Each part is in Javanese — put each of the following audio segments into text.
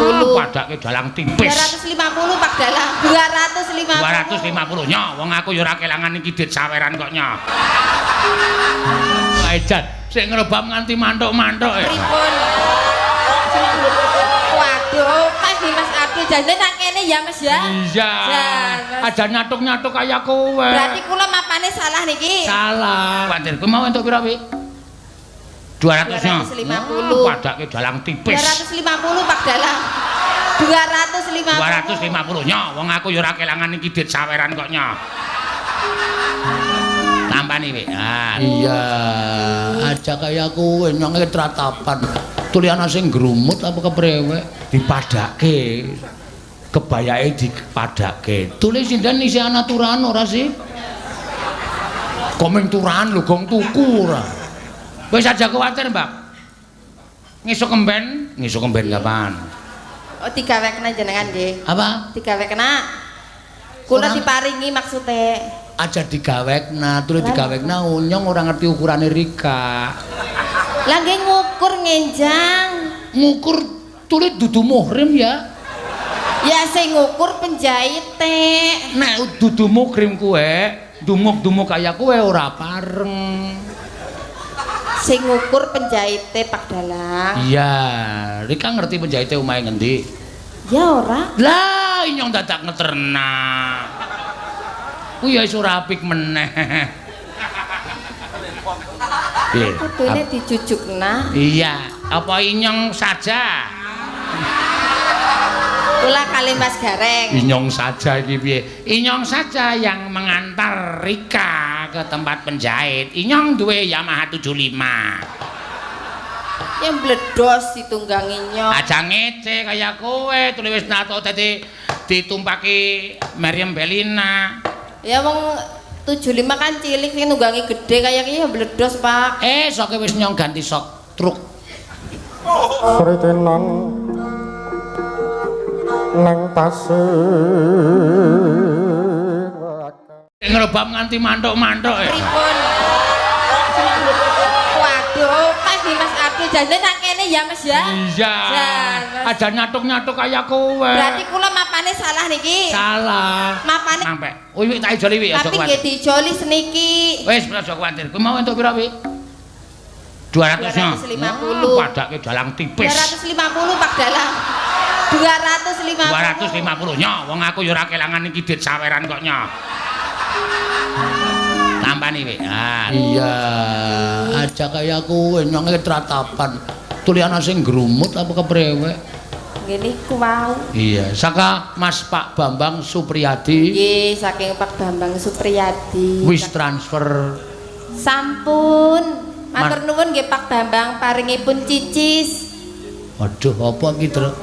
250. Padake dalang tipis. 250 Pak Dalang. 250. 250 nyo, wong aku ya ora kelangan iki dit saweran kok nyo. Ejan, sik ngrebab nganti mantuk-mantuk. Pripun? Waduh, Mas Dimas aduh jane nang kene ya Mas ya. Iya. Jan, Mas. Aja nyatuk-nyatuk kaya kowe. Berarti kula mapane salah niki. Salah. Kuwatir kowe mau entuk pira, Wi? 200 nyo. 250. Padake dalang tipis. 250 Pak Dalang. 250. 250 nyo, wong aku ya ora kelangan iki dit saweran kok nyo. Tampani, Wi. Ah, iya. Aja kaya kowe nyong tratapan. Tuliana sing grumut apa keprewek dipadake. Kebayake dipadake. Tulis sinden isih ana turahan ora sih? Komeng turahan lho gong tuku ora. Wis aja kuwatir, Mbak. Ngisuk kemben, ngisuk kemben kapan? Oh, digawekna jenengan nggih. Apa? Digawekna. Kula diparingi maksude. Aja digawekna, tuli digawekna unyong ora ngerti ukurane Rika. Lah nggih ngukur ngenjang. Ngukur tuli dudu muhrim ya. Ya sing ngukur penjahite. Nek dudu muhrim kuwe, dumuk-dumuk kaya kowe ora pareng. Sing ngukur penjahite Pak Dalang. Iya, Rika ngerti penjahite omahe ngendi? Ya ora. Lah, inyong dadak ngeterna. Kuwi ya wis ora apik meneh. Piye? Kudune dijujukna. Iya, apa inyong saja? Kula kali Mas Gareng. Inyong saja iki piye? Inyong saja yang mengantar Rika ke tempat penjahit. Inyong duwe Yamaha 75. Yang bledos ditunggangi nyong. Aja ngece kaya kowe, tuli wis nato dadi ditumpaki Meriam Belina. Ya wong 75 kan cilik sing nunggangi gede kaya iki ya bledos, Pak. Soke wis nyong ganti sok truk. Sritenan nang pasir. Ngerebab nganti mantuk-mantuk. Pripun? Waduh, Mas Dimas aduh jane nang kene ya Mas ya. Iya. Jan, Mas. Aja nyatuk-nyatuk kaya kowe. Berarti kula mapane salah niki. Salah. Mapane sampe. Wi tak ijoli wi aja tapi nggih kuwatir. dijoli seniki. Wis aja kuwatir. Kowe mau entuk pira wi? 200 nyo. 250. Padake dalang tipis. 250 Pak Dalang. 250. 250 nyo, wong aku ya ora kelangan iki dit saweran kok nyo. Tampani wi. Ah, iya. Aja kaya kowe nyong tratapan. Tuliana sing grumut apa keprewek? Ngene iku wau. Iya, saka Mas Pak Bambang Supriyadi Nggih, saking Pak Bambang Supriyadi. wis transfer. Sampun. Matur nuwun nggih Pak Bambang paringipun cicis. Waduh, apa iki, Truk?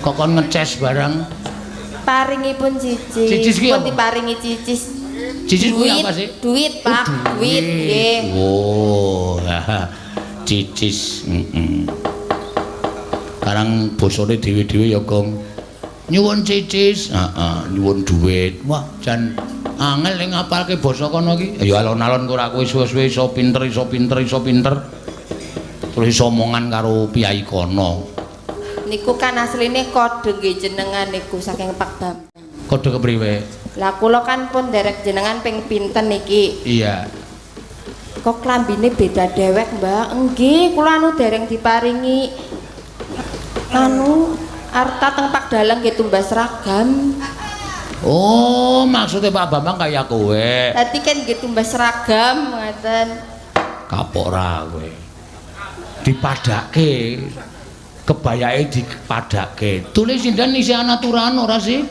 Kok kon ngeces barang? Paringipun cicis. Cicis ki Pun apa? diparingi cicis. Cicis kuwi Duit, apa sih? Duit, Pak, Oh, duit nggih. Oh, cicis. Heeh. Karang bosone dhewe-dhewe ya, Gong. Nyuwun cicis, heeh, nyuwun duit. Wah, jan angel ning ngapalke basa kono iki. Ya alon-alon kok ora kowe suwe-suwe iso pinter, iso pinter, iso pinter. Terus iso omongan karo piyai kono. Niku kan asline kode nggih jenengan niku saking Pak Bambang. Kode kepriwe? Lah kula kan pun derek jenengan ping pinten niki. Iya. Kok klambine beda dewek, Mbak? Nggih, kula anu dereng diparingi anu arta teng Pak Dalang nggih tumbas seragam. Oh, maksudnya Pak Bambang kaya kowe. Dadi kan nggih tumbas seragam ngaten. Kapok ra kowe. Dipadake. Kebayake dipadake. Tulis sinden isih ana turahan ora sih?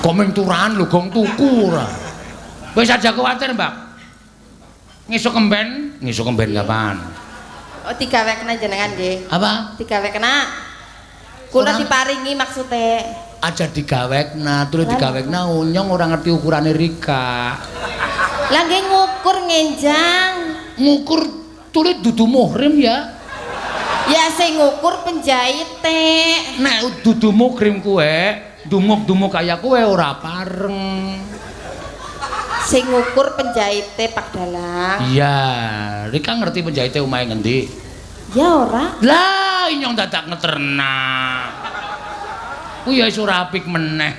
Komeng turahan lho gong tuku ora. Wis aja kuwatir, Mbak. Ngisuk kemben, ngisuk kemben kapan? Oh, digawekna jenengan nggih. Apa? Digawekna. Kula diparingi maksude. Aja digawekna, tuli digawekna unyong ora ngerti ukurane Rika. Lah nggih ngukur ngenjang. Ngukur tuli dudu muhrim ya. Ya sing ngukur penjahite. Nek dudu muhrim kuwe, dumuk-dumuk kaya kowe ora pareng. Sing ngukur penjahite Pak Dalang. Iya, Rika ngerti penjahite omahe ngendi? Ya ora. Lah inyong dadak ngeterna. Kuwi ya iso ora apik meneh.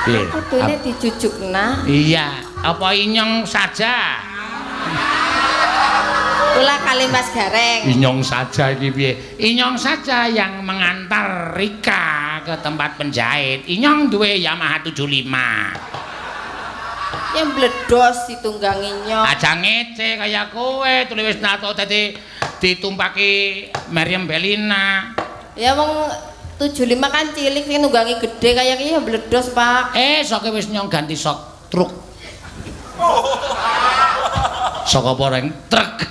Piye? Kudune dijujukna. Iya, apa inyong saja? Kula kali Mas Gareng. Inyong saja iki piye? Inyong saja yang mengantar Rika ke tempat penjahit. Inyong duwe Yamaha 75. Yang bledos ditunggangi nyong. Aja ngece kaya kowe, tuli wis nato dadi ditumpaki Meriam Belina. Ya wong 75 kan cilik sing nunggangi gede kaya iki ya bledos, Pak. Soke wis nyong ganti sok truk. Sok apa reng? Truk.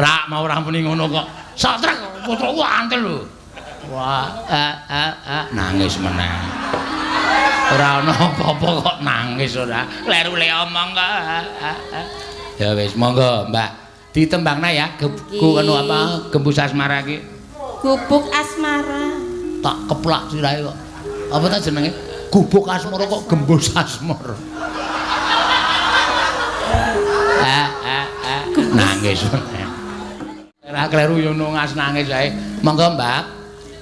Rak mau ora muni ngono kok. Sok truk, putruk antel lho. Wah, nangis meneh. Ora ana apa-apa kok nangis ora. Kleru le omong kok. Ya wis, monggo, Mbak. Ditembangna ya gebu anu apa gembus asmara iki. Gubuk asmara. Tak keplak sirahe kok. Apa ta jenenge? Gubuk asmara kok gembus asmara. Nangis. Ora kleru yo ngas nangis wae. Monggo, Mbak.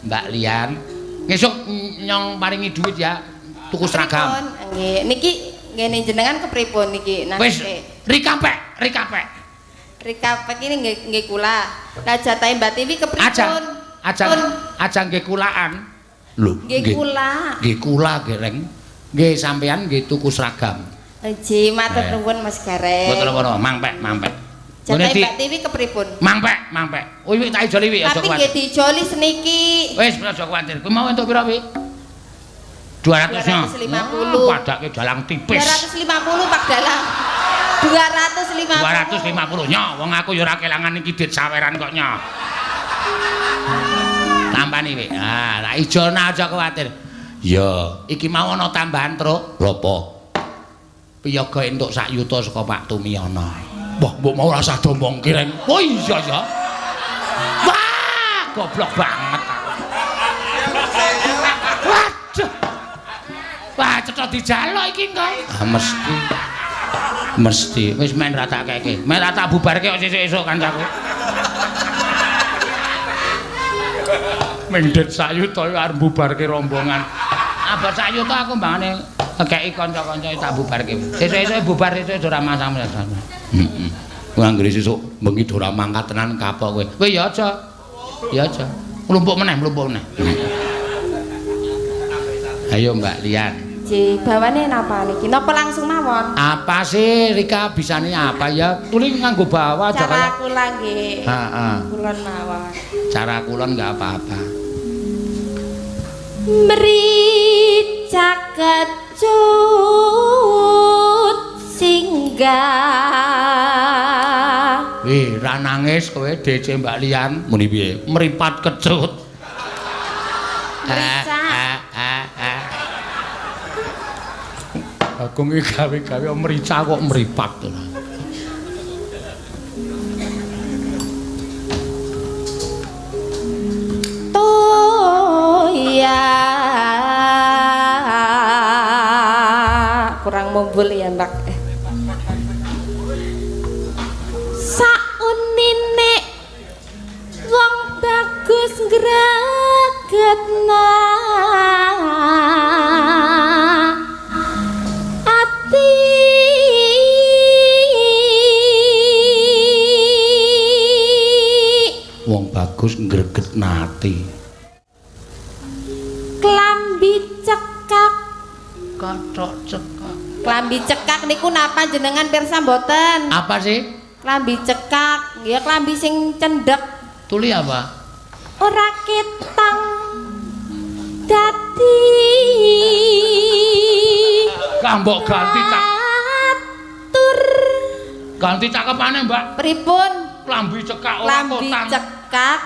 Mbak Lian. Ngesuk nyong paringi duit ya. Tuku seragam. Nggih, niki ngene jenengan kepripun niki nasibe? Wis, rikapek, rikapek. Rikapek ini nggih nggih kula. Lah jatahe Mbak Tiwi kepripun? Aja aja nggih kulaan. Lho, nggih kula. Nggih kula Gareng. Nggih sampean nggih tuku seragam. Nggih, matur nuwun Mas Gareng. Mboten napa-napa, mangpek, mangpek. Jatahe Mbak Tiwi kepripun? Mangpek, mangpek. Oh, wik tak ijoli wik aja kuwatir. Tapi nggih diijoli seniki. Wis, aja kuwatir. Kuwi mau entuk pira wik? 200 250. Padake dalang tipis. 250 Pak Dalang. 250. 250 nyo, wong aku ya ora kelangan iki dit saweran kok nyo. Tampani wik. Ah, tak ijolna aja kuwatir. Ya, iki mau ana tambahan truk. Lha apa? Piyaga entuk sak yuta saka Pak Tumiono. Wah, mbok mau ora usah domongke reng. Oh iya ya. Wah, goblok banget aku. Waduh. Wah, cetha dijaluk iki engko. Ah, mesti. Mesti. Wis men ra tak keke. Men ra tak bubarke kok sesuk-esuk kancaku. Mendhet sak yuta arep bubarke rombongan. Abot sak yuta aku mbangane ngekeki kanca-kanca tak bubarke. Sesuk-esuk bubar sesuk ora masalah. Heeh. Kuwi anggere sesuk bengi ora mangkat tenan kapok kowe. Kowe ya aja. Ya aja. Mlumpuk meneh, mlumpuk meneh. Ayo Mbak Lian. Nggih, bawane napa niki? Napa langsung mawon? Apa sih Rika bisane apa ya? Tuli nganggo bawa aja kaya. Cara kula nggih. Heeh. Kulon mawon. Cara kulon enggak apa-apa. Mrica kecut singgah. Wih, ra nangis kowe DC Mbak Lian. Muni piye? Mripat kecut. Mrica. Bagong iki gawe-gawe mrica kok mripat ora. Toya kurang mumbul ya, Mbak. Saunine wong bagus ngregetna ati. Wong bagus ngregetna ati. Klambi cekak. Kathok cekak. Klambi cekak niku napa jenengan pirsa mboten? Apa sih? Klambi cekak, ya klambi sing cendhek. Tuli apa? Ora ketang dadi. Kambok ganti cak. Tur. Ganti cakepane, Mbak. Pripun? Klambi cekak ora klambi kotang. Cekak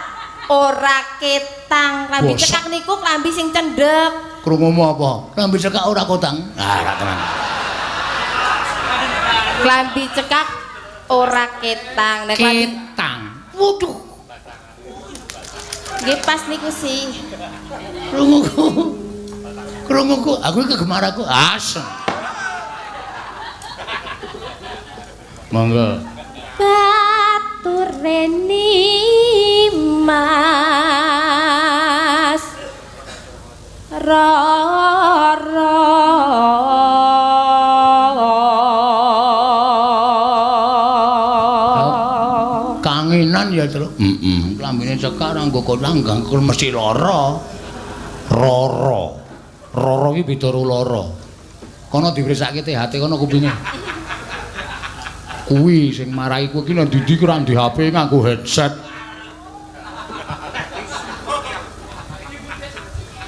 ora ketang. Klambi cekak niku klambi sing cendhek. Krungumu apa? Klambi cekak ora kotang. Ah, ora tenan. Klambi cekak ora ketang. Nek ketang. Waduh. Nggih pas niku sih. Krunguku. Krunguku, aku kegemar aku. Asem. Monggo. Batur Reni Mas Rara. Kangenan ya, Truk. Heeh, klambine cekak ora nggo kondang, mesti lara. Rara. Rara iki beda karo lara. Kono dipresake THT kono kupinge. Kuwi sing marai kowe iki nang ndi-ndi ora ndek HP nganggo headset.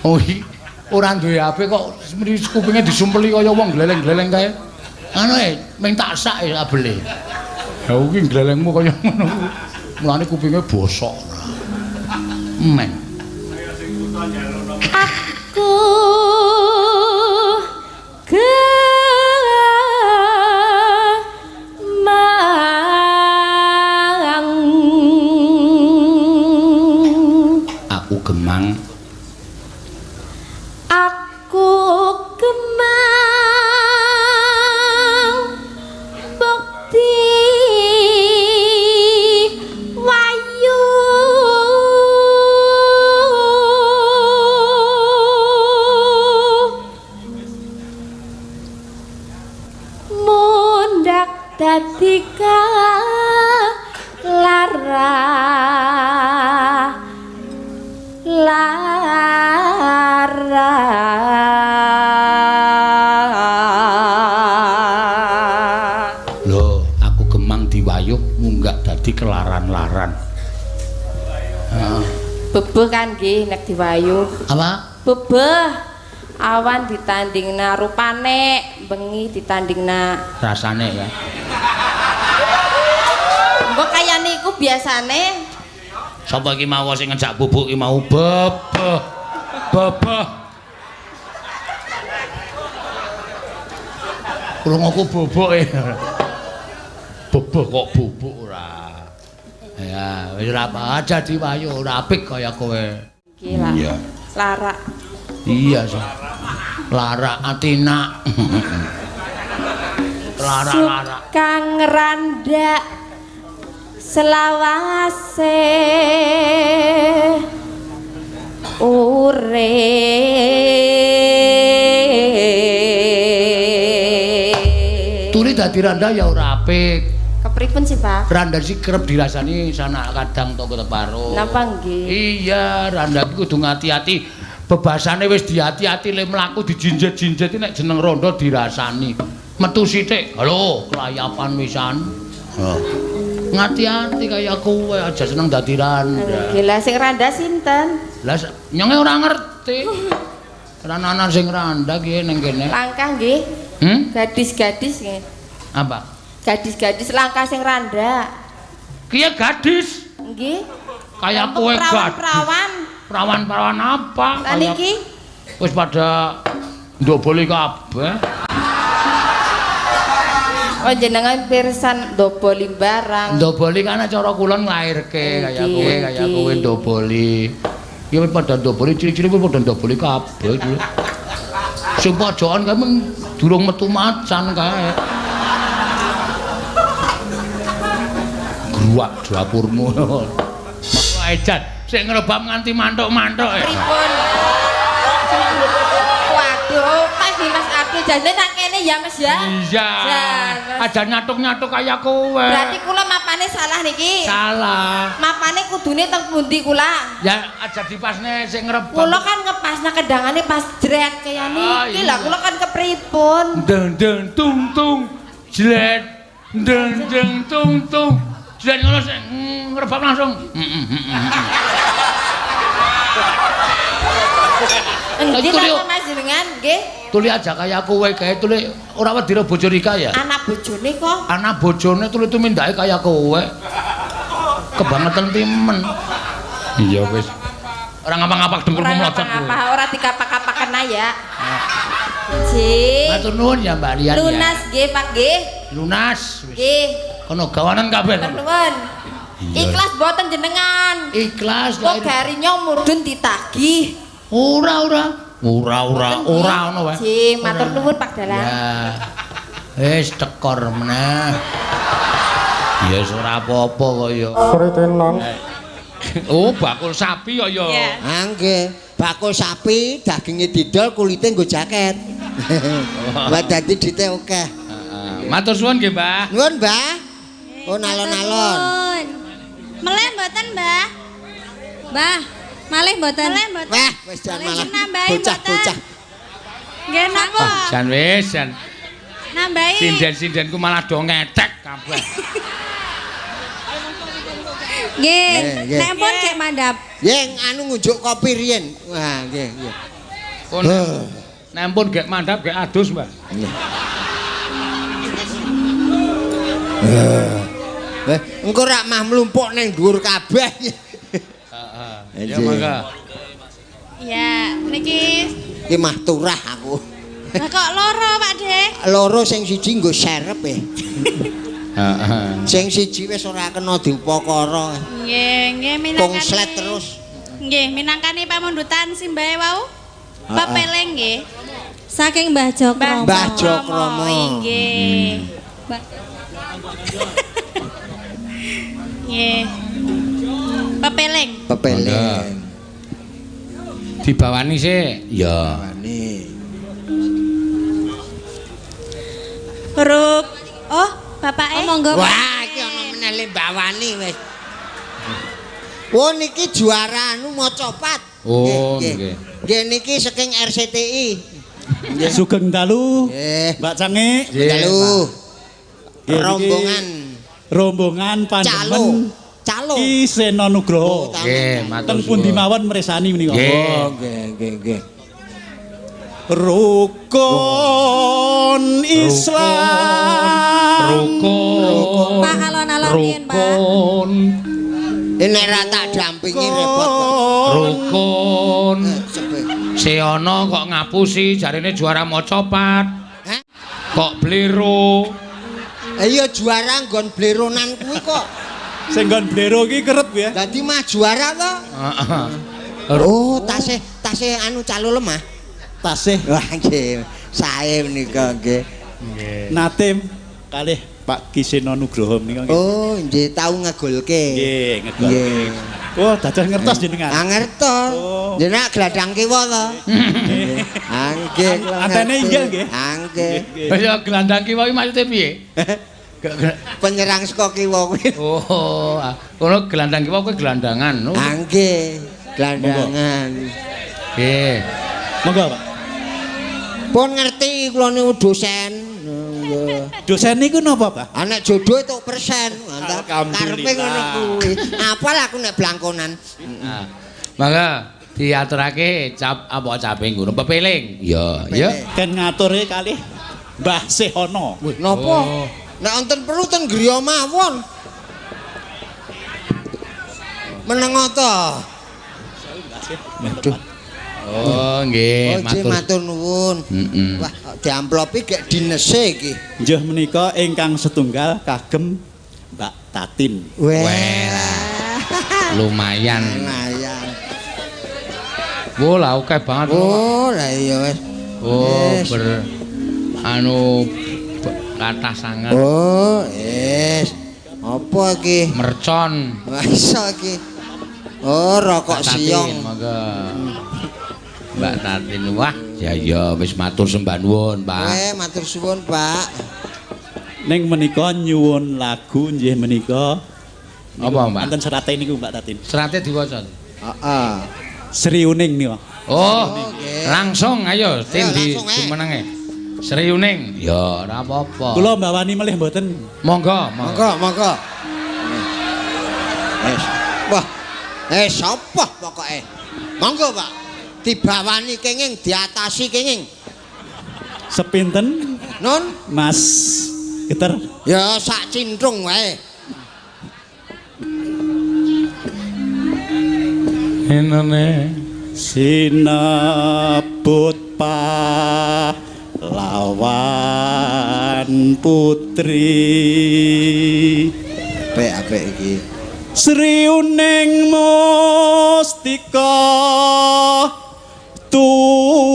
Oh, ora duwe HP kok kupinge disumpeli kaya wong gleleng-gleleng kae. Anu e, ming tak sak e kabele. Ha kuwi glelengmu kaya ngono. Mulane kupinge bosok. Men. Aku gemang. Aku gemang. Aku gemang bukti wayu. Mundak dadi lara lara. Lho, aku gemang diwayuh munggah dadi kelaran-laran. Heeh. Bebeh kan nggih nek diwayuh. Apa? Bebeh. Awan ditandingna rupane, bengi ditandingna rasane ya. Mbok kaya niku biasane. Sapa iki mau sing ngejak bubuk iki mau bebeh. Bebeh. Krunguku bubuk e. Bebeh kok bubuk ora. Ya, wis ora apa aja diwayu ora apik kaya kowe. Iki lah. Iya. Lara. Iya, so. Lara atina. Lara-lara. Kang randa selawase urip. Tuli dadi randa ya ora apik. Kepripun sih, Pak? Randa sih kerep dirasani sanak kadang tangga teparo. Napa nggih? Iya, randa iki kudu ngati-ati. Bebasane wis diati-ati le mlaku dijinjet-jinjet nek jeneng rondo dirasani. Metu sithik, halo, kelayapan wisan. Heeh. Ngati-ati kaya kowe aja seneng dadi randa. Nggih, lah sing randa sinten? Lah nyonge ora ngerti. Ora ana sing randa ki ning kene. Langkah nggih. Hmm? Gadis-gadis nggih. Apa? Gadis-gadis langkah sing randa. Ki gadis. Nggih. Kaya kowe gadis. Perawan-perawan. Perawan-perawan apa? Lah niki wis pada ndoboli kabeh. Oh jenengan pirsan ndoboli barang. Ndoboli kan cara kulon nglairke kaya kowe, kaya kowe ndoboli. Iki wis padha ndoboli cilik-cilik wis padha ndoboli kabeh. Sing pojokan kae mung durung metu macan kae. Gruwak dapurmu. Ejan sing ngrebab nganti mantuk-mantuk. Pripun? Waduh, Mas Dimas aduh jane nang kene ya Mas ya. Iya. Aja nyatuk-nyatuk kaya kowe. Berarti kula mapane salah niki. Salah. Mapane kudune teng pundi kula? Ya aja dipasne sing ngrebab. Kula kan ngepasna kendangane pas jret kaya niki. Lah kula kan kepripun? Deng-deng tung-tung jlet. Deng-deng tung-tung. Jlet ngono sing ngrebab langsung. Endi ta Mas jenengan nggih? Tuli aja kaya kowe kae tuli ora wedi karo bojo Rika ya? Anak bojone kok. Anak bojone tuli tumindake kaya kowe. Kebangetan timen. Iya wis. Ora ngapa-ngapa dengkulmu mlocot kowe. Ora ora dikapak-kapaken ya. Nggih. Matur nuwun ya Mbak Rian ya. Lunas nggih Pak nggih. Lunas wis. Nggih. Kono gawanan kabeh. Nuwun. Ikhlas mboten jenengan. Ikhlas. Kok garinya mudhun ditagih. Ora ora. Ora ora ora ngono wae. Nggih, matur nuwun Pak Dalang. Ya. Wis tekor meneh. Ya wis ora apa-apa kok ya. Kritenan. Oh, bakul sapi kok ya. Ah nggih, bakul sapi daginge didol kulite nggo jaket. Wah dadi dite akeh. Heeh. Matur suwun nggih, Mbah. Nuwun, Mbah. Oh, alon-alon. Meleh mboten, Mbah? Mbah, malih mboten? Meleh mboten? Wah, wis jan malah bocah-bocah. Nggih napa? Jan wis jan. Nambahi. Sinden-sindenku malah do ngetek kabeh. Nggih, nek pun gek mandhap. Nggih, anu ngunjuk kopi riyen. Wah, nggih, nggih. Pun. Nek pun gek mandhap gek adus, Mbah. Nggih. Engko rak mah mlumpuk ning dhuwur kabeh. Heeh. Ya mangga. Ya, niki iki mah turah aku. Lah kok loro, Pak De? Loro sing siji nggo serep e. Heeh. Sing siji wis ora kena diupakara. Nggih, nggih minangkani. Konslet terus. Nggih, minangkani pamundutan simbahe wau. Pepeling nggih. Saking Mbah Jokromo. Mbah Jokromo. Nggih. Nggih. Pepeling. Pepeling. Dibawani sik. Ya. Bawani. Huruf. Oh, bapake. Oh, monggo. Wah, iki ana meneh le bawani wis. Oh, niki juara anu macapat. Oh, nggih. Nggih niki saking RCTI. Nggih. Sugeng dalu. Mbak Cange. Dalu. Rombongan. Rombongan pandemen. Calo. Ki Seno Nugroho. Nggih, matur Teng pundi mawon mresani menika. Oh, nggih, nggih, nggih. Rukun Islam. Rukun. Pak alon-alon riyen, Pak. Rukun. Nek ra tak dampingi repot kok. Rukun. Seana kok ngapusi jarine juara macapat. Hah? Kok blero. Iya juara nggon bleronan kuwi kok. Sing nggon blero iki kerep ya. Dadi mah juara to. Heeh. Oh, tasih tasih anu calo lemah. Tasih. Wah nggih, sae menika nggih. Nggih. Nate kalih Pak Ki Seno Nugroho menika nggih. Oh, nggih tau ngegolke. Nggih, ngegolke. Oh, dados ngertos jenengan. Ah ngertos. Jenengan gladang kiwa to. Ah nggih. Antene inggil nggih. Ah nggih. Ya gelandang kiwa iki maksude piye? Penyerang saka kiwa kuwi. Oh, kono gelandang kiwa kuwi gelandangan. Ah nggih, gelandangan. Nggih. Monggo, Pak. Pun ngerti kula niku dosen. Dosen niku napa, Pak? Ah nek jodoh entuk persen. Karepe ngono kuwi. Apal aku nek blangkonan. Heeh. Mangga diaturake cap apa cape ngono pepeling. Ya, ya. Ken ngature kalih Mbah Sehono. Napa? Nek wonten perlu ten griya mawon. Meneng ta? Aduh. Oh nggih, matur. Matur nuwun. Wah, diamplopi gek dinese iki. Nggih menika ingkang setunggal kagem Mbak Tatin. Wah. Lumayan. Lumayan. Wo lah akeh banget. Oh, lah iya wis. Oh, ber anu kathah sanget. Oh, wis. Apa iki? Mercon. Wah, iso iki. Oh, rokok siong. Monggo. Mbak Tatin, wah, ya ya wis matur sembah nuwun, Pak. Matur suwun, Pak. Ning menika nyuwun lagu nggih menika. Apa, Mbak? Wonten serate niku Mbak Tatin. Serate diwaca. Heeh. Sri Uning niku. Oh, langsung ayo Tin di jumenenge. Sri Uning. Ya, ora apa-apa. Kula mbawani melih mboten? Monggo, monggo, monggo. Wis. Wah. Sapa pokoke? Monggo, Pak. Dibawani kenging, diatasi kenging. Sepinten? Nun? Mas Geter. Ya sak cintrung wae. Enane sinebut pahlawan putri. Apik-apik iki. Sri Uning Mustika Tuban.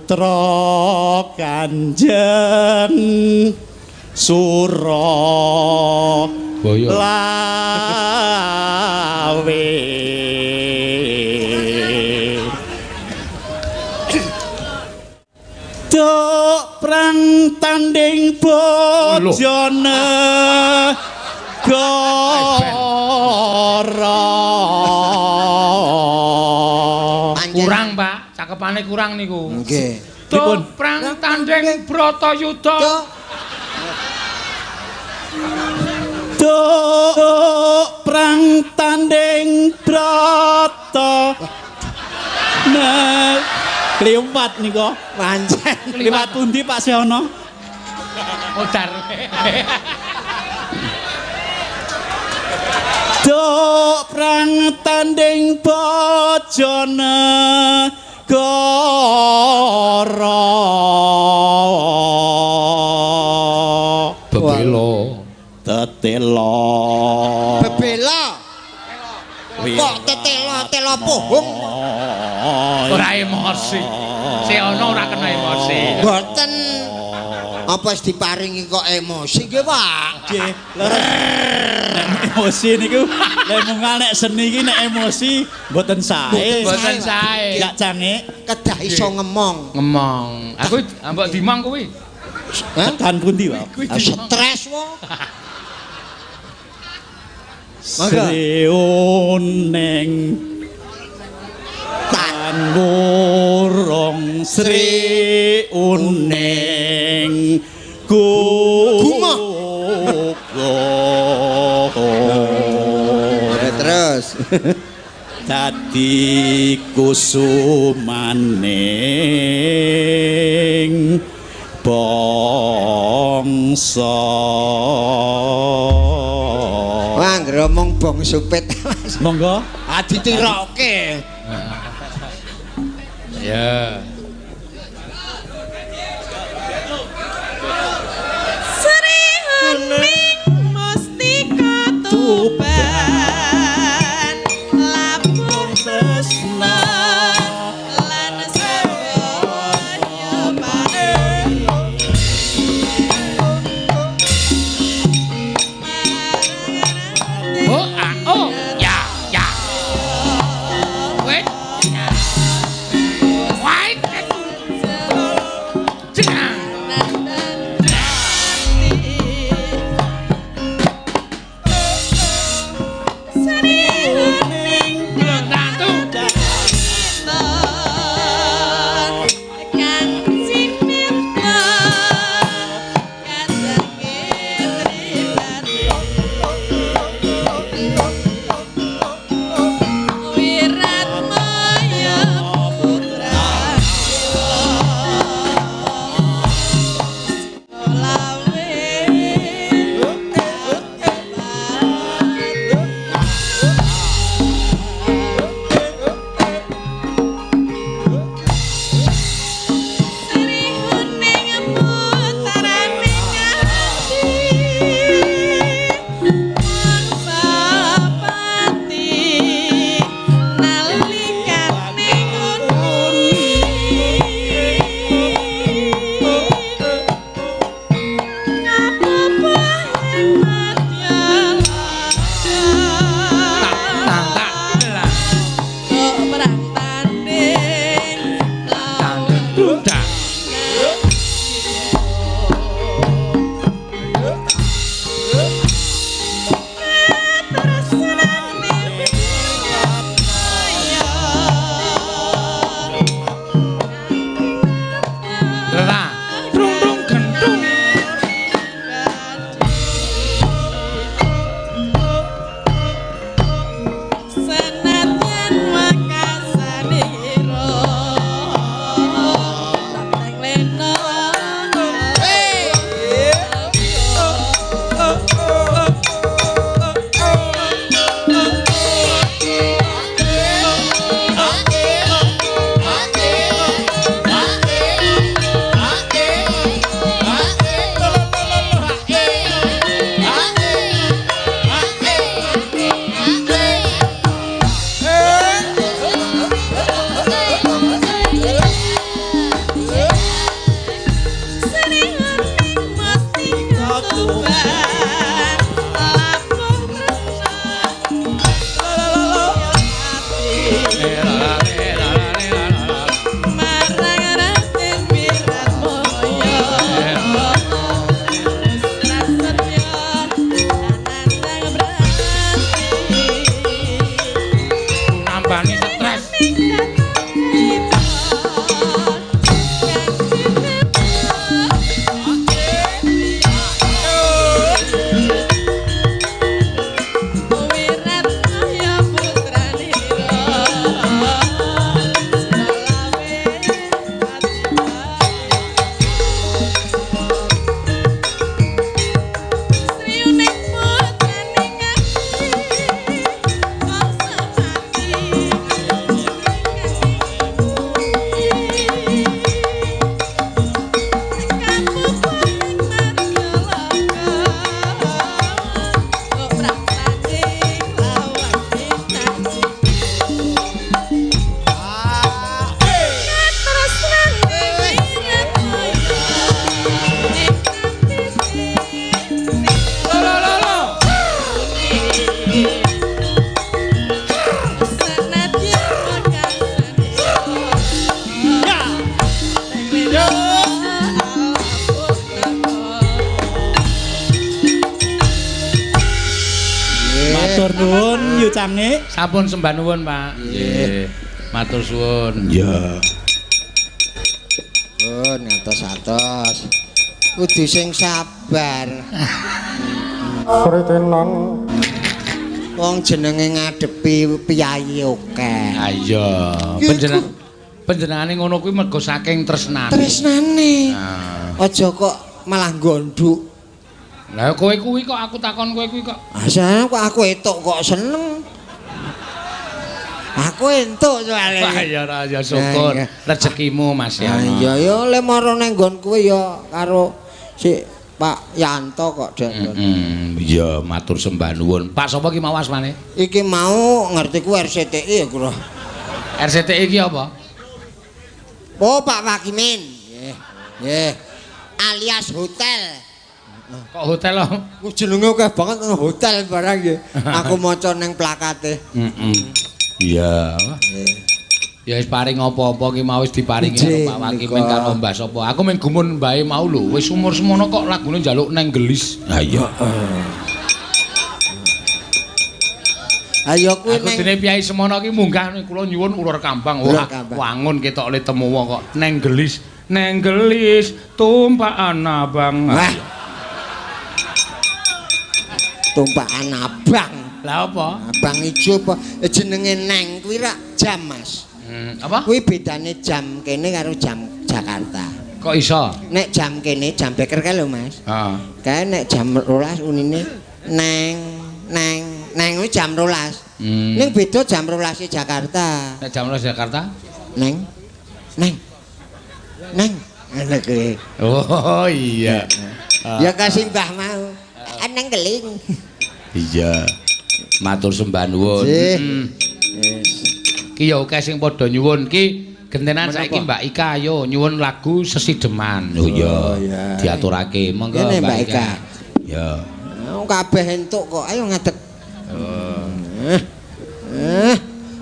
Putra Kanjeng Sura Boyo. Lawe. Duk prang tanding bojone gora. Kurang, Pak. Cakepane kurang niku. Nggih. Duk prang tanding Bratayuda. Duk prang tanding Brata. Nah, kliwat niku. Pancen. Kliwat pundi Pak Sehono? Modar. Duk prang tanding bojone gora. Bebelo. Tetelo. Bebela. Kok tetelo telo pohong? Ora emosi. Sehono ora kena emosi. Mboten. Apa wis diparingi kok emosi nggih, Pak? Nggih, leres. Nek emosi niku lek mungal nek seni iki nek emosi mboten sae. Mboten sae. Gak cangik Kedah iso ngemong. Ngemong. Aku mbok dimong kuwi. Hah? Tekan pundi, Pak? Kuwi dimong. Stres wo. Mangga. Sri uning Tan wurung Sri uning Gumoh. Gumoh. Terus. Dadi kusumaning bangsa. Wah, ngromong bong supit. Monggo. Ah ditiroke. Ya. Sri Huning Mustika Tuban labuh tresna lan sarwanya paring. Oh, a, oh, ya, ya. Wait. Wait. Tuban labuh tresna marang Raden Wiratmoyo Prasetyo anandang brati Nambani stres. Matur nuwun Yu Cangik. Sampun sembah nuwun, Pak. Nggih. Matur suwun. Iya. Pun atos-atos. Kudu sing sabar. Wong jenenge ngadepi piyayi akeh. Ha iya. Panjenengane ngono kuwi mergo saking tresnane. Tresnane. Ah. Aja kok malah gonduk. Lah kowe kuwi kok aku takon kowe kuwi kok. Asal kok aku entuk kok seneng. Aku entuk soalé. Wah ya ora ya syukur rezekimu Mas ya. Iya ya le mara nang nggon kowe ya karo si Pak Yanto kok Dek. Iya matur sembah nuwun. Pak sapa ki mau asmane? Iki mau ngertiku RCTI ya kula. RCTI iki apa? Oh Pak Wakimin. Nggih. Nggih. Alias hotel. Kok hotel lho? Ku jenenge akeh banget nang hotel barang nggih. Aku maca ning plakate. Iya. Ya wis paring apa-apa ki mau wis diparingi karo Pak Wakimin karo Mbah sapa. Aku mung gumun mbahe mau lho, wis umur semono kok lagune njaluk neng gelis. Ha iya. Ayo kuwi neng. Aku dene piyai semono ki munggah kula nyuwun ular kambang. Wah, wangun ketok le temu wong kok neng gelis. Neng gelis tumpakan abang. Wah. Tumpakan abang. Lah apa? Abang ijo apa jenenge neng kuwi rak jam, Mas. Apa? Kuwi bedane jam kene karo jam Jakarta. Kok iso? Nek jam kene jam beker kae lho, Mas. Heeh. Kae nek jam 12 unine neng neng neng kuwi jam 12. Ning beda jam 12 Jakarta. Nek jam 12 Jakarta? Neng neng neng ngene kuwi. Oh iya. Ya kasih mbah mau. Neng keling. Iya. Matur sembah nuwun. Ki ya akeh sing padha nyuwun ki gentenan saiki Mbak Ika ayo nyuwun lagu Sesideman. Oh iya. Diaturake monggo Mbak Ika. Ya. Kabeh entuk kok. Ayo ngadeg.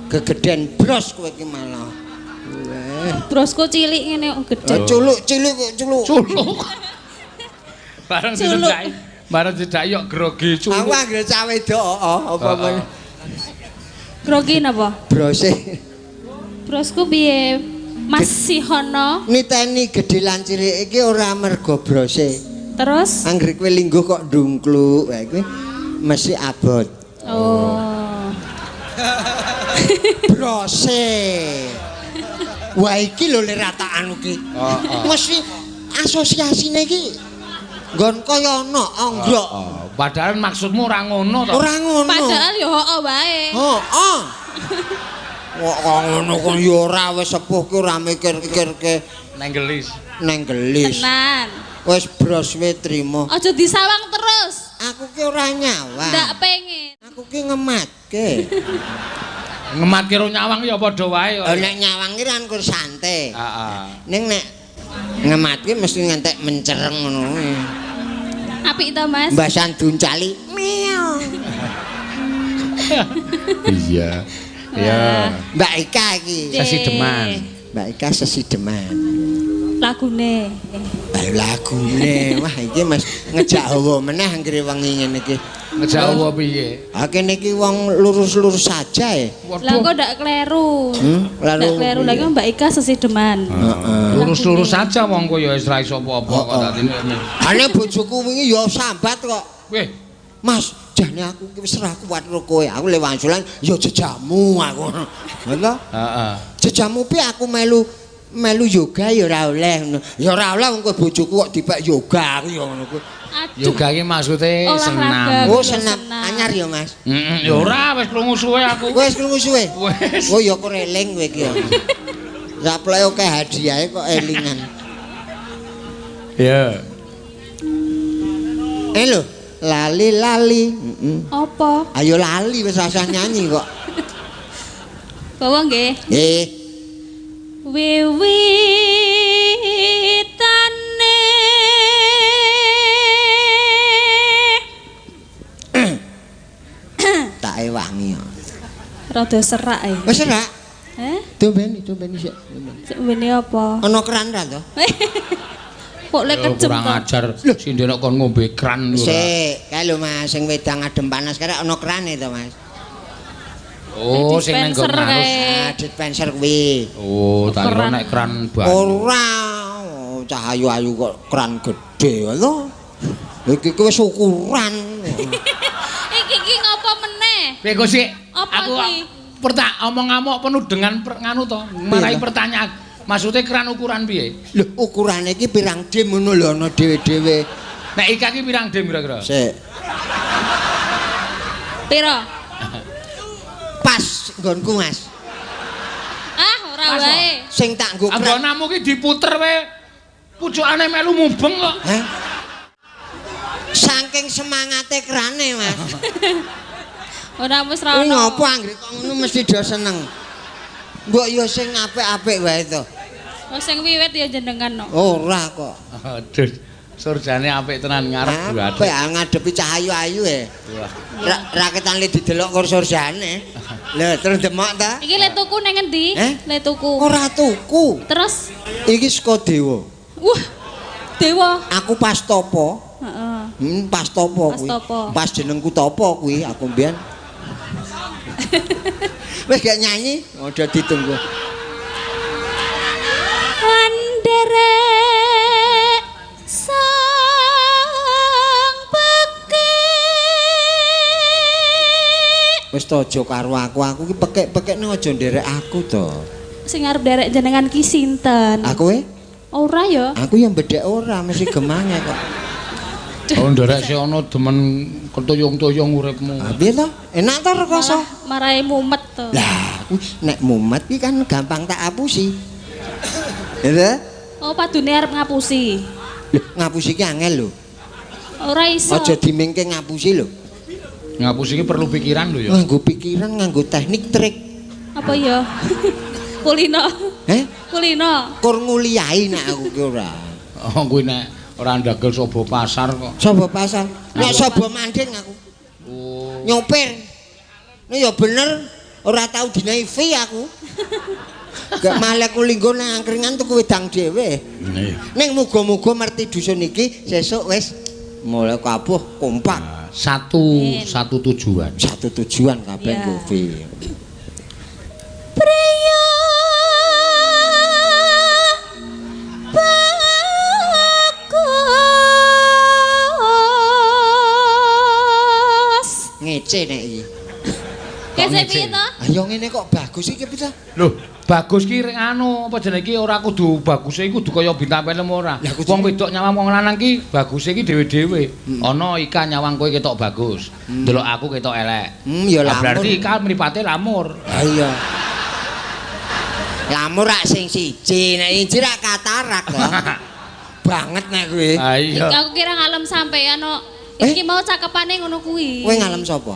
Gegeden bros kowe iki malah. Brosku cilik ngene kok gedhe. Culuk cilik kok culuk. Culuk. Bareng dicedhaki. Bareng cedhaki kok grogi culuk. Aku anggere cah wedok apa meneh. Grogi napa? Brose. Brosku piye? Mas Sihono. Niteni gedhe lan cilik iki ora mergo brose. Terus? Anggere kowe lingguh kok ndungkluk, wae kuwi mesti abot. Oh. Brose. Wah iki lho le rataan iki. Heeh. Mesti asosiasine iki nggon kaya ana anggrok. Padahal maksudmu ora ngono to. Ora ngono. Padahal ya heeh wae. Heeh. Kok ngono kok ya ora wis sepuh ki ora mikir-mikirke neng gelis. Neng gelis. Tenan. Wis bros we trimo. Aja disawang terus. Aku ki ora nyawang. Ndak pengen. Aku ki ngematke. Ngematke ro nyawang ya padha wae. Nek nyawang ki kan kur santai. Heeh. Ning nek ngematke mesti ngantek mencereng ngono kuwi. Apik to, Mas? Mbasan duncali. Meow. Iya. Ya. Mbak Ika iki. Sesideman. Mbak Ika sesideman. Lagune. Lagune. Wah, iki Mas ngejak hawa meneh anggere wengi ngene iki. Ngejak hawa piye? Ha kene iki wong lurus-lurus saja ya. Lah kok ndak kleru. Ndak kleru. Lah iki Mbak Ika sesideman. Heeh. Lurus-lurus saja wong kowe ya wis ra iso apa-apa kok dadine. Ane bojoku wingi ya sambat kok. Weh, Mas, jane aku iki wis ra kuat karo kowe. Aku le wangsulan ya jejamu aku. Ngono? Heeh. Jejamu piye aku melu melu yoga ya ora oleh ngono. Ya ora oleh wong kowe bojoku kok dipek yoga aku ya ngono kuwi. Yoga iki maksude senam. Oh, senam. Anyar ya, Mas. Heeh, ya ora wis krungu suwe aku. Wis krungu suwe. Wis. Oh ya kok eling kowe iki ya. Saploke akeh hadiahe kok elingan. Ya. Eh lho, lali-lali. Heeh. Apa? Ayo lali wis rasah nyanyi kok. Bawa nggih. Nggih. Wiwitane tak ewangi. Rada serak e. Wis serak? Heh? Dombeni, dombeni sik. Sik mbene apa? Ana keran ra to? Kok lek kejem kurang ajar. Sindene kon ngombe kran ora. Sik, kae lho Mas, sing wedang adem panas karek ana krane to, Mas. Oh, sing nang nggon arus. Ah, dispenser kuwi. Oh, tak kira nek kran banyu. Ora, cah ayu-ayu kok kran gedhe lho. Iki ki wis ukuran. Iki ki ngopo meneh? Piye kok sik? Aku omong ngamuk penuh dengan nganu to, marai pertanyaan. Maksudnya keran ukuran piye? Lho, ukurane iki pirang dim ngono lho ana dhewe-dhewe. Nek Ika iki pirang dim kira-kira? Sik. Piro? Pas nggonku, Mas. Ah, ora wae. Sing tak nggo keran. Anggonamu ki diputer wae. Pucukane melu mubeng kok. Hah? Saking semangate kerane, Mas. Ora wis ra ono. Ngopo anggere kok ngono mesti do seneng. Mbok ya sing apik-apik wae to. Oh sing wiwit ya jenengan no. Ora kok. Aduh, surjane apik tenan ngarep duwe. Apik ngadepi cah ayu-ayu e. Raketan le didelok karo surjane. Lho, terus demok ta? Iki le tuku nang ngendi? Le tuku. Ora tuku. Terus iki saka dewa. Wah. Dewa. Aku pas topo. Heeh. Pas topo kuwi. Pas jenengku topo kuwi aku mbiyen. Wis gak nyanyi, udah ditunggu. Anderek sang pekik. Wis to aja karo aku, aku ki pekik-pekikne aja nderek aku to. Sing arep nderek jenengan ki sinten? Aku e? Ora ya. Aku yang bedhek ora, mesti gemange kok. Oh nderek sing ana demen ketuyung-tuyung uripmu. Ha piye to? Enak to rekoso? Marahe mumet to. Lah, kuwi nek mumet ki kan gampang tak apusi. Ya? Oh, padune arep ngapusi. Lho, ngapusi ki angel lho. Ora iso. Aja dimingke ngapusi lho. Ngapusi ki perlu pikiran lho ya. Nganggo pikiran, nganggo teknik, trik. Apa ya? Kulino. Heh? Kulino. Kur nguliahi nek aku ki ora. Oh, kuwi nek ora ndagel sobo pasar kok. Sobo pasar. Nek sobo manding aku. Oh. Nyopir. Nek ya bener ora tau dinahi fee aku. Gak malah aku linggo nang angkringan tuku wedang dhewe. Ning muga-muga merti dusun iki sesuk wis mulai kabuh kompak. Nah, satu tujuan. Satu tujuan kabeh nggo fee. Priya Ngece nek iki. Ngece piye to? Ayo ngene kok bagus iki piye to? Lho, bagus ki anu apa jenenge iki ora kudu baguse iki kudu kaya bintang film ora. Wong wedok nyawang wong lanang ki baguse iki dhewe-dhewe. Ana Ika nyawang kowe ketok bagus, ndelok aku ketok elek. Ya lamur. Berarti Ika mripate lamur. Ha iya. Lamur rak sing siji, nek siji rak katarak to. Banget nek kuwi. Ha iya. Aku kira ngalem sampean kok. Iki mau cakepane ngono kuwi. Kowe ngalem sapa?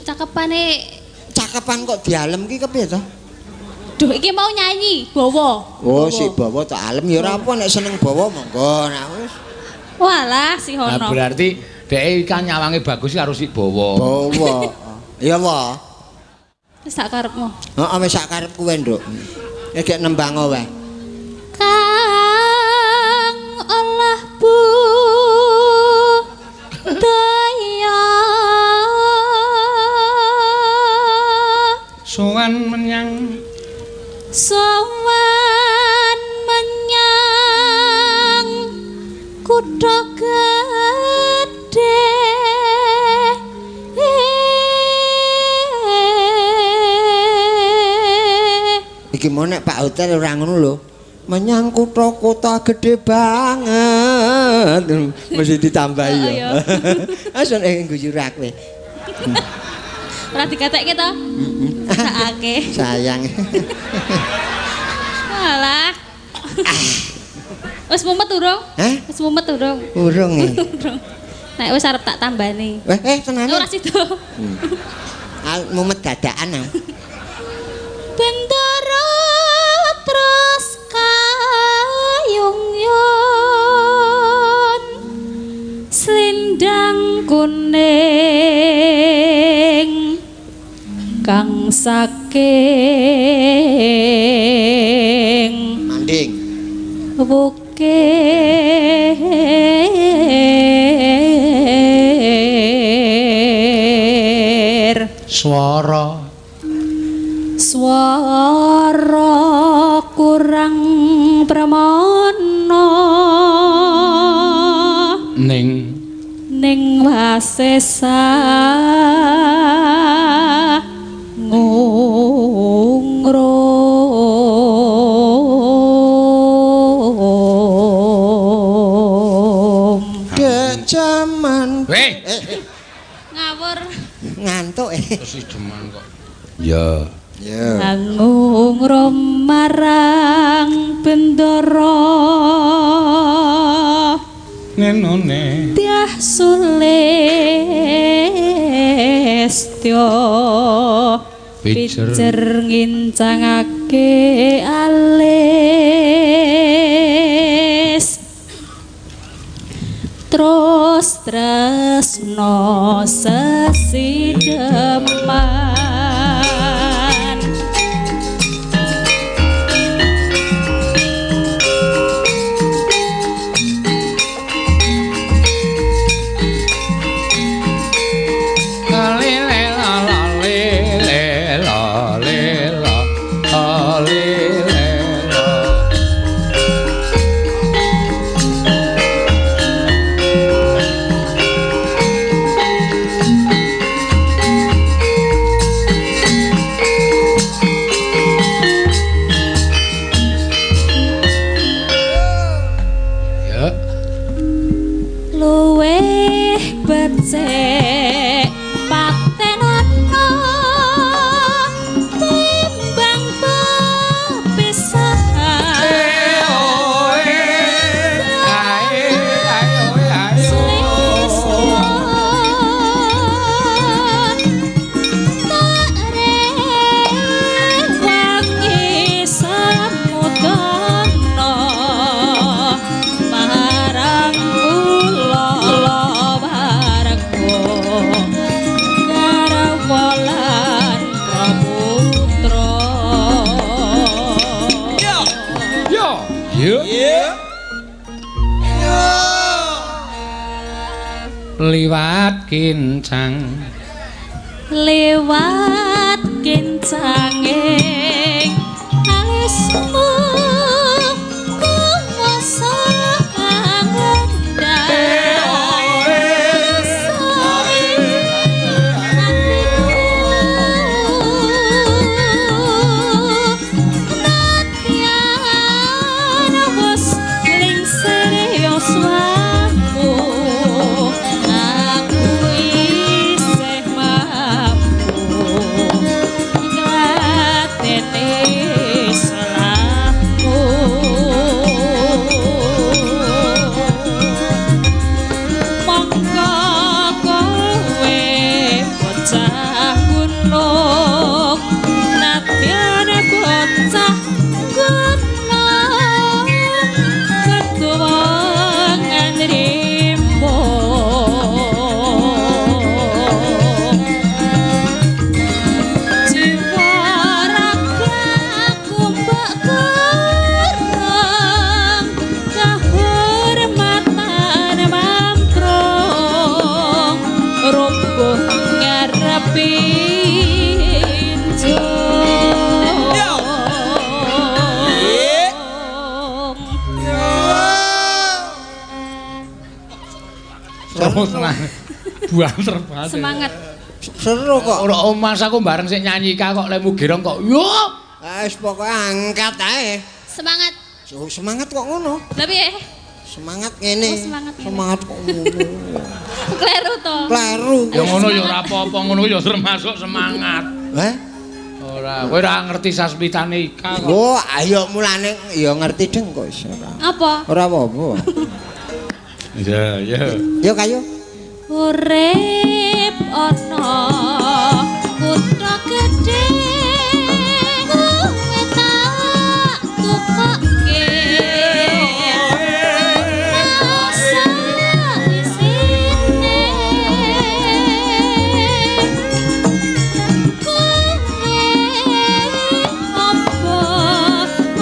Cakepane cakepan kok dialem ki kepiye to? Duh, iki mau nyanyi bawa. Oh, si bawa tak alem ya ora apa nek seneng bawa monggo nek wis. Walah si Nah, Hono. berarti dhek kan nyawange bagus karo si Bawa. Bawa. Ya wae. Wis sak karepmu. Heeh wis sak karepku wae, Nduk. Nek nembang wae. Kang olah budaya Sowan menyang sowan menyang kutha gedhe. Iki mau nek Pak Hotel ora ngono lho. Menyang kutha-kutha gede banget. Mesti ditambahi ya. Asun guyu ra kowe. Ora digatekke to? Sakake. Sayang. Alah. Wis mumet urung? Hah? Wis mumet urung? Urung e. Urung. Nek wis arep tak tambani. Tenane. Ora sida. Mumet dadakan. Bendara terus kayung yon selendang kuning kang saking manding wukir swara swara kurang pramana ning ning wasesa ngungrum. Dek jaman weh ngawur ngantuk terus deman kok. Ya. Ya. Ngungrum marang bendara nenone tiah sulistya pijer ngincangake alis terus tresno sesideman. Becik patenono timbang pepisahan. Tak rewangi samudana marang kula warga garwa lan putra. Yo yo yo liwat kincang liwat kincanging alismu kuwasa angendang. Aku isih mampu ngladeni. Oh, tenang. Buanter banget. Semangat. Seru kok. Ora Mas aku bareng sik nyanyi Ika kok lemu gerong kok. Yo. Wis pokoke angkat ae. Semangat. Oh, semangat kok ngono. Lah piye? Semangat ngene. Oh, semangat ngene. Semangat kok ngono. Kleru to. Kleru. Ya ngono ya ora apa-apa, ngono ya termasuk semangat. Heh? Ora, kowe ora ngerti sasmitane Ika kok. Oh, ayo mulane ya ngerti deng kok iso ora. Apa? Ora apa-apa. Iya, iya. Yo kayo. Urip ana kutha gedhe kowe tak tukokke masa isine kowe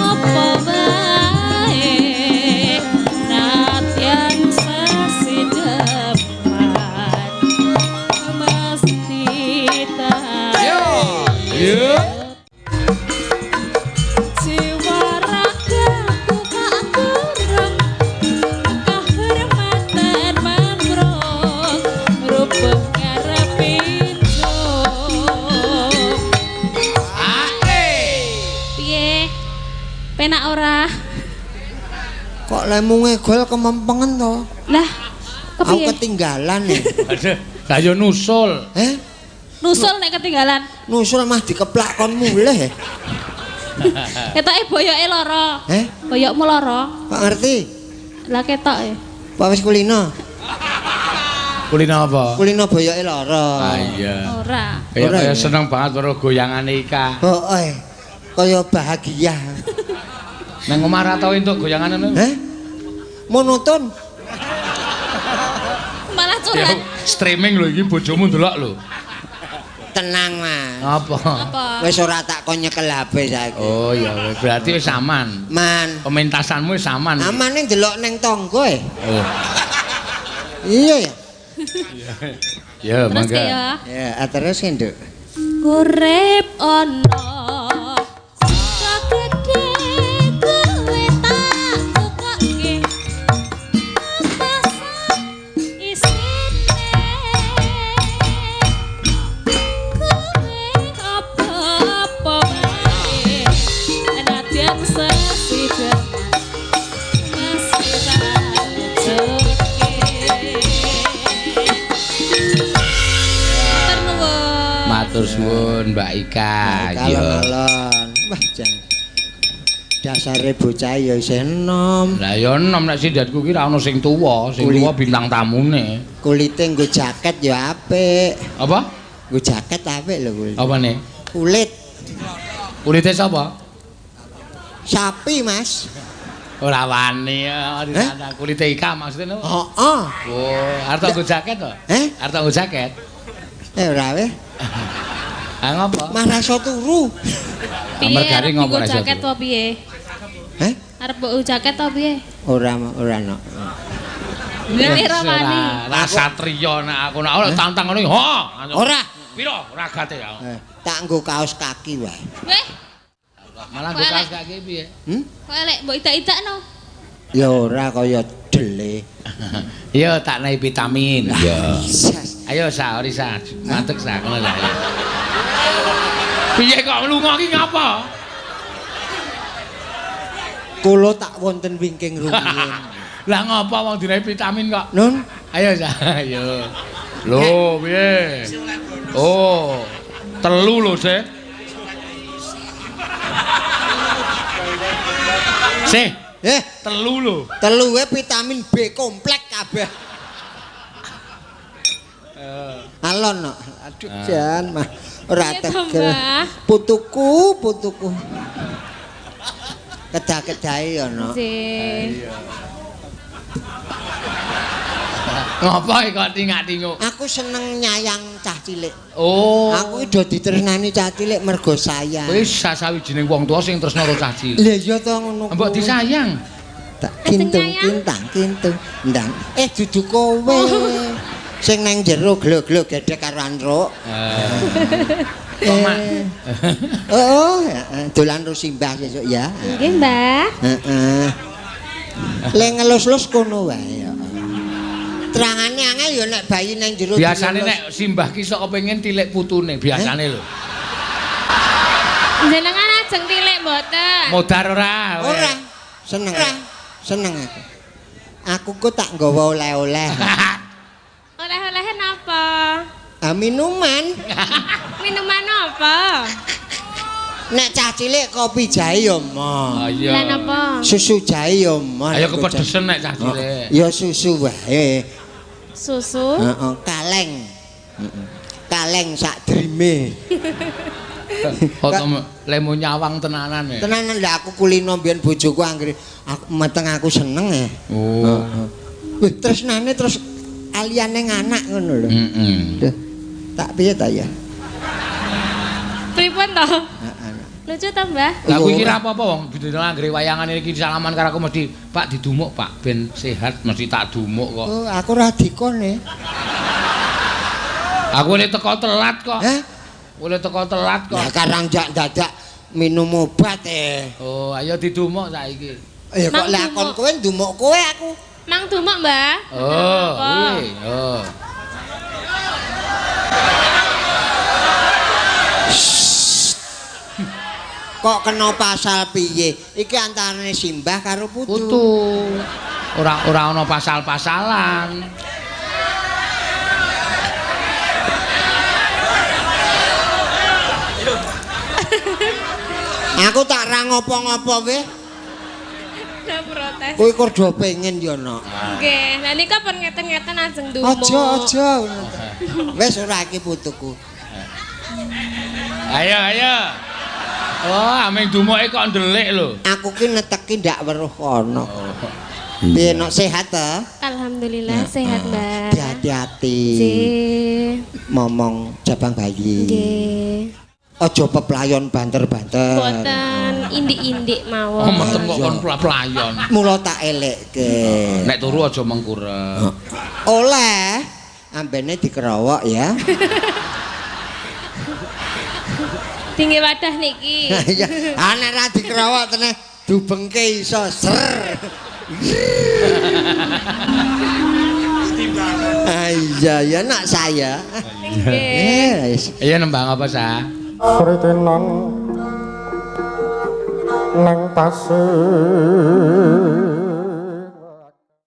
apa wae nadyan sesidepan mesti tak Yo. Yo. Jiwa ragaku tak kurang kahormatan mamrong rupeng ngarepin. Piye? Penak ora? Kok lemu ngegol kemempengen to? Lah, Aku kepiye? ketinggalan ya. Aduh, lah yo nusul. Eh? Nusul nek ketinggalan. Nusul mah dikeplak kon mulih. Ketoke boyoke lara. Eh? Boyokmu lara. Kok ngerti? Lah ketoke. Apa wis kulino? Kulino apa? Kulino boyoke lara. Ah iya. Ora. Kaya Ora kaya ya? seneng banget karo goyangane Ika. Heeh. Kaya bahagia. Nang omah ra tau entuk goyangan ngono. Heh? Monoton. Malah Ya, curhat. streaming lho iki bojomu ndelok lho. Tenang, Mas. Apa? Apa? Wis ora tak kon nyekel HP saiki. Oh iya, berarti wis aman. Man. Pementasanmu wis aman. Amane ndelok neng tangga e. Oh. Iya ya. Ya, Terus mangga. ke ya. Ya, terus ki, Nduk. Urip ana kutha gedhe kowe tak tukokke apa isine kowe apa-apa wae nadyan sesideman mesti tak ujuke. Matur nuwun. Matur suwun Mbak Ika. Iya. Alon-alon. Wah, jan. Dasare bocah ya isih enom. Lah ya enom nek sindatku ki ra ono sing tuwa, sing Kulit. tuwa bintang tamune. Kulite nggo jaket ya apik. Apa? Nggo jaket apik lho kulit. Apa nih? Kulit Kulite sapa? sapi, Mas. Ora wani ya, Eh? kulite Ika maksudnya nopo? Heeh. Oh, arep tak nggo jaket to? Eh? Arep tak nggo jaket. Eh ora weh. Ah ngopo? Mah rasa turu. Piye Mergane arep ngopo nggo ra iso jaket turu? apa piye? Heh? Arep mbok jaket apa piye? Ora ora no. Piye ra wani? Ora satriya nek aku nek ora tantang ngono ha. Ora. Piro ragate ya? Eh, tak nggo kaos kaki wae. Weh, Malah nggo kaos kaki piye? Hmm? kok elek mbok idak-idakno. Ya ora kaya dele. Ya tak naik vitamin. Ya. Sas. Ayo sa, ori sa, mantek sa ngono lah. ayo. Piye kok lunga ki ngapa? Kula tak wonten wingking rumiyin. Lah ngapa wong dinaik vitamin kok? Nun, Ayo sa, ayo. Lho, piye? Oh, telu lho, Sih. Sih, eh telu lho. telu wae vitamin B komplek kabeh. Alon no. Aduh jan mah ora Piye to, tegel. Mbah? Putuku, putuku. Kedah-kedahe ya no. Nggih. Ngopo kok tingak-tinguk? Aku seneng nyayang cah cilik. Oh. Aku iki do ditresnani cah cilik mergo sayang. Kowe sawijining wong tuwa sing tresna karo cah cilik. Lah iya to ngono. Mbok disayang. Tak kintung nyayang. kintang kintung. Ndang. Eh dudu kowe. Sing nang jero glo-glo gedhek karo antruk. Kok mak? Oh, heeh, dolan karo simbah sesuk ya. Nggih, Mbah. Heeh. Le ngelus-lus kono wae ya. Terangane angel ya nek bayi nang jero. Biasane nek simbah ki sok kepengin tilik putune, biasane lho. Jenengan ajeng tilik mboten? Modar ora? Ora. Seneng. Seneng aku. Aku kok tak nggawa oleh-oleh. Oleh-olehe napa? Ah, minuman. Minuman apa? Nek cah cilik kopi jahe ya mo. Iya. Lah napa? Susu jahe ya mo. Ayo kepedesen nek cah cilik. Ya susu wae. Susu? Heeh, kaleng. Kaleng sak drime. Foto lemu nyawang tenanan ya. Tenanan lah aku kulino mbiyen bojoku anggere aku meteng aku seneng ya. Oh. Wih, tresnane terus aliyane anak ngono lho. Heeh. Tak piye ta ya? Pripun to? Heeh. Lucu ta, Mbah? Lah kuwi kira apa-apa wong dina anggere wayangan iki salaman karo aku mesti Pak didumuk Pak ben sehat mesti tak dumuk kok. Oh, aku ora dikone. Aku le teko telat kok. Hah? Oleh teko telat kok. Lah karang jak dadak minum obat e. Oh, ayo didumuk saiki. Ya kok lakon kowe ndumuk kowe aku. Mang dumuk, Mbah. Oh, kuwi. Oh. Kok kena pasal piye? Iki antarane simbah karo putu. Putu. Ora ana pasal-pasalan. Aku tak ra ngopo-ngopo weh. Ora protes. Kowe kok do pengen ya, Nok. Nggih, lha nika pun ngeten-ngeten ajeng ndumuk. Aja, aja. Wis ora iki putuku. Ayo, ayo. Oh, ameng dumuke kok ndelik lho. Aku ki neteki ndak weruh kono. Piye Nok sehat ta? Alhamdulillah sehat, Mbak. Hati-hati. Nggih. Momong jabang bayi. Nggih. Aja peplayon banter-banter. Boten, indik-indik mawon. Oh, metem kok kon peplayon. Mula tak elekke. Nek turu aja mengkurep. Oleh ambene dikerowok ya. Tinggi wadah niki. Iya, ah nek ra dikerowok teneh dubengke iso ser. Ah iya ya nak saya. Nggih. Iya nembang apa sa? Kritenan nang pasir.